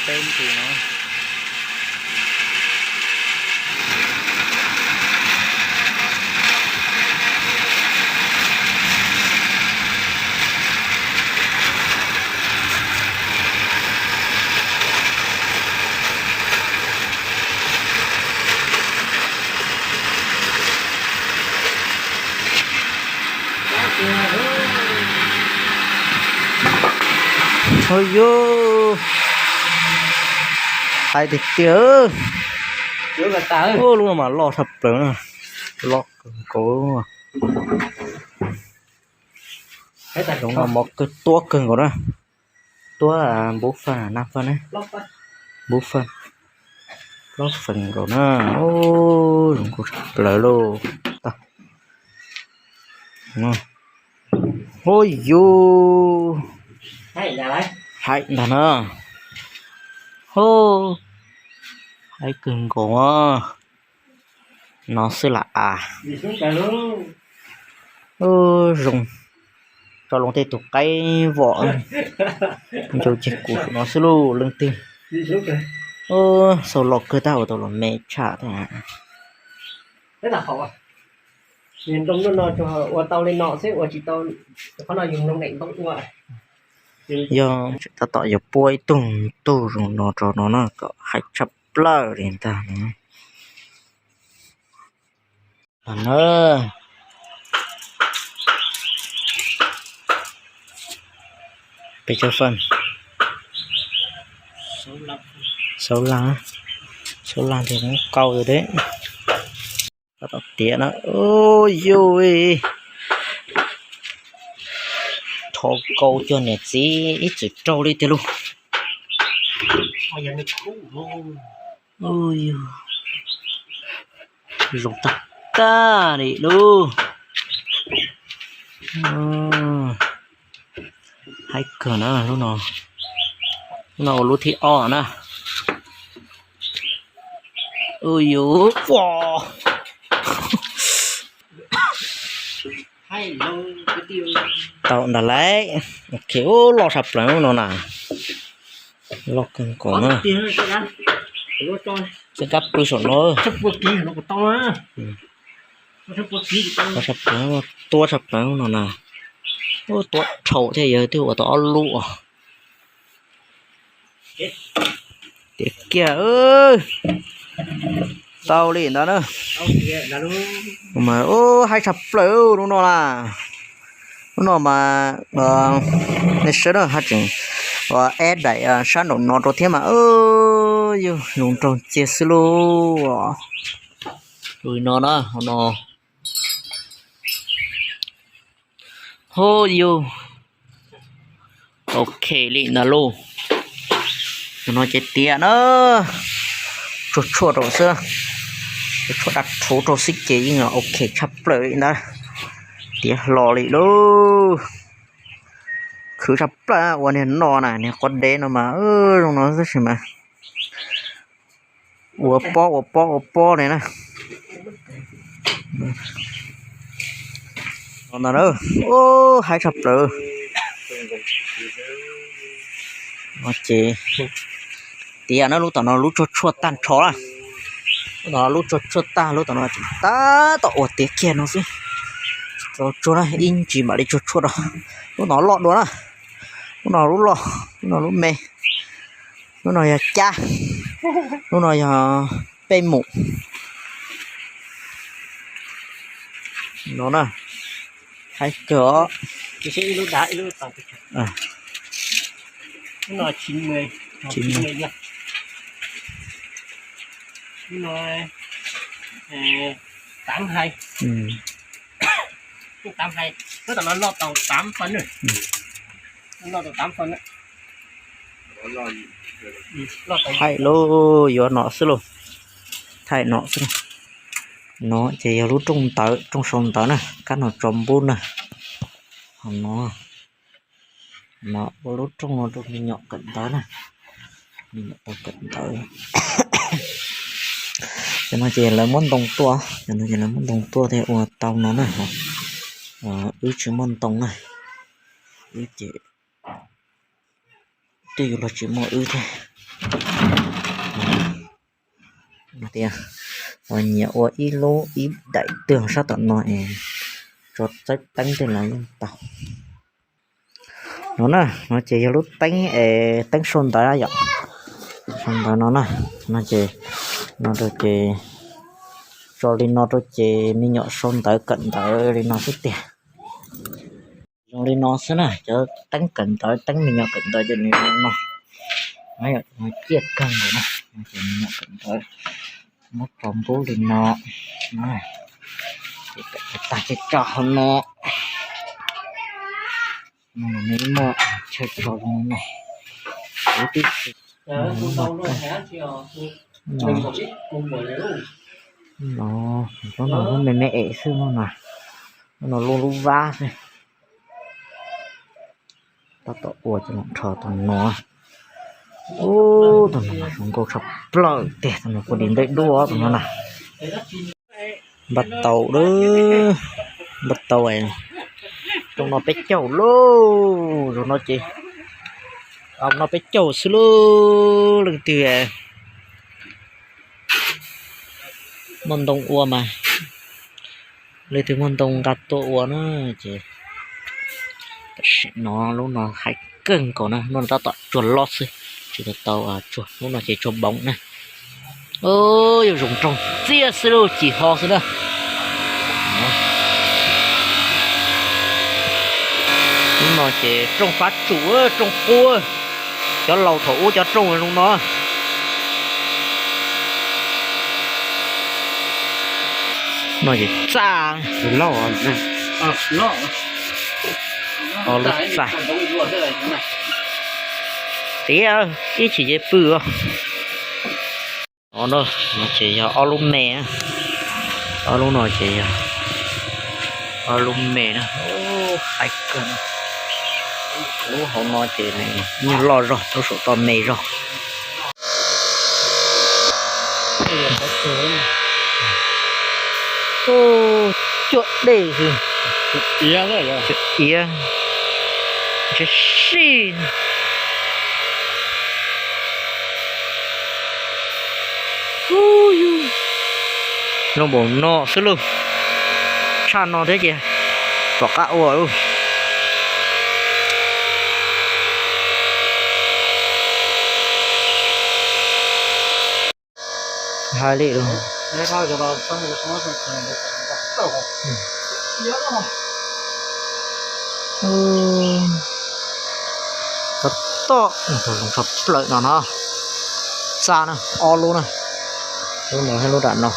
Peb ntsis no. Ua yus, hais tiag tiag. Ua lub no mas loj tshaj plaws na, loj kawg nkaus. Zoov no mov kawg, tuab kawg nkaus na. Tuab npub faj na, faj na, npub faj, plaub feem nkaus na. Zoo nkauj tshaj plaws lauj. Ua yus, haib ntag na. Haib kawg nkaus. No xwb lam as. Zoo tso loo tej tus qaib vom ncau ceg kuv no xwb lauj leej twg. Xauj loj kawg tab ua tau los me tshaj thiab. Yog tab tom yuav puab ib tug tug zoo no rau no na kom haib tshaj plaws li ntag. Peb caug feem, xauv laj, xauv laj ces muab kau deb. Tab tom tiav na. Ua yus, rho kau cuag niam txiv ib txwm raug li tiag lauj. Ua yus, zoo tag tag li lauj. Haib kawg na lub no. Lub no ua lub thib ob na. Ua yus, tau ntag lauj. Ok, loj tshaj plaws lub no na. Loj kawg nkaus na. Txawj kab pw saum no. Loj tshaj plaws, tuab tshaj plaws lub no na. Tuab dhau thiab, yog twb ua tau ob lub. Tiav kiag, tau li ntawd na. Mas haib tshaj plaws lub no na. Lub no mas nej saib na, haj tseem ua eb daim sab nraum no rau thiab mas, yus zoo nraug cia xwb lauj. Li no na, no. Ho yus, ok li ntawd lauj. Tus no ces tiav na, tsuag tshuaj rau xwb, tsuag tshuaj dab rhuv rau xwb ces yeej ok tshaj plaws li ntawd. Tiav hlo li lauj. Khwv tshaj plaws ua niag no na, niag quav dev no mas zoo no tab sis mas ua pob ua pob ua pob li na. No ntag, haib tshaj plaws. No ces tiav na, lub tom no lub tsuag tshuaj tag nrho na. Lub tom no lub tsuag tshuaj tag, lub tom no tab tom ua tiav kiag no xwb. Tsuag tsuag na, ib ntsis mam li tsuag tshuaj rau. Lub no loj dua na. Lub no lub loj, lub no lub me. Lub no yog cab, lub no yog pej mum. No na, haib kawg os. Thaij lauj, yuav no xwb lauj. Thaij no xwb lauj. No ces yog lub rooj ntawd, rooj sau ntawd na, kab no tso npub na. Ho no, no ua lub rooj no rau me nyuam kawm ntawv na. Me nyuam tau kawm ntawv. Cov no ces lawv muab ntoo tuaj, cov no ces lawv muab ntoo tuaj thiaj ua tau no na. Wb tsis muaj ntoo na, wb ces twb yuav luag tsis muaj wb thiab. Tias, nyiam ua ib lub ib daim twg sab tom no es tso txawb teeb tej los yeej tau. No na, no ces yog lub teeb es teeb sau ntawv yom. Sau ntawv no na, no ces, no rau ces tso li no rau ces me nyuam sau ntawv kawm ntawv li no xwb tiag. Zoo li no xwb na, cov teeb kawm ntawv, teeb me nyuam kawm ntawv ces nws zoo no. Ciaj kawg nkaus na, ces me nyuam kawm ntawv muab tso npub li no, tag ces tso hauv no. No muaj chaw tso zoo no. Kuv twb no, lub no lub me me es xwb no na, lub no lub lub vab xwb. Tab tom ua cov no rho tus no. Ub, tus no zoo nkauj tshaj plaws tiag, tus no kuj di ntej duab tus no na. Npaj tau, npaj tau, rooj no peb caug lauj, zaum no ces, no peb caug xwb lauj, leej twg muaj ntoo ua mas, leej twg muaj ntoo nqa tuaj ua na ces. Tam sim no lub no hais kawg nkaus na, lub no tab tom tsuag loj xwb, tsis tau tau tsuag, lub no ces tsuag boov na. Yuav zoo rooj txiaj xwb lauj, cim ho xwb na. Lub no ces rooj fab tsum, rooj qub, cov laus thaum ub cov rooj zoo no. No ces txaj, lub txaj, tiav ib chim ces pw. Os, no ces yog ob lub me, ob lub no ces yog ob lub me na. Hais kawg, lub hauv no ces nyuag loj zog, lub saum toj me zog. Cuaj dej xwb, iav, sib sib. Zoo npaum no xwb lauj, tshaj no thiab ces rov qab ua lauj. Hais li lauj. Tab tom, tshaj plaws no no, txaj na, ob lub na, lub no thiab lub nram no.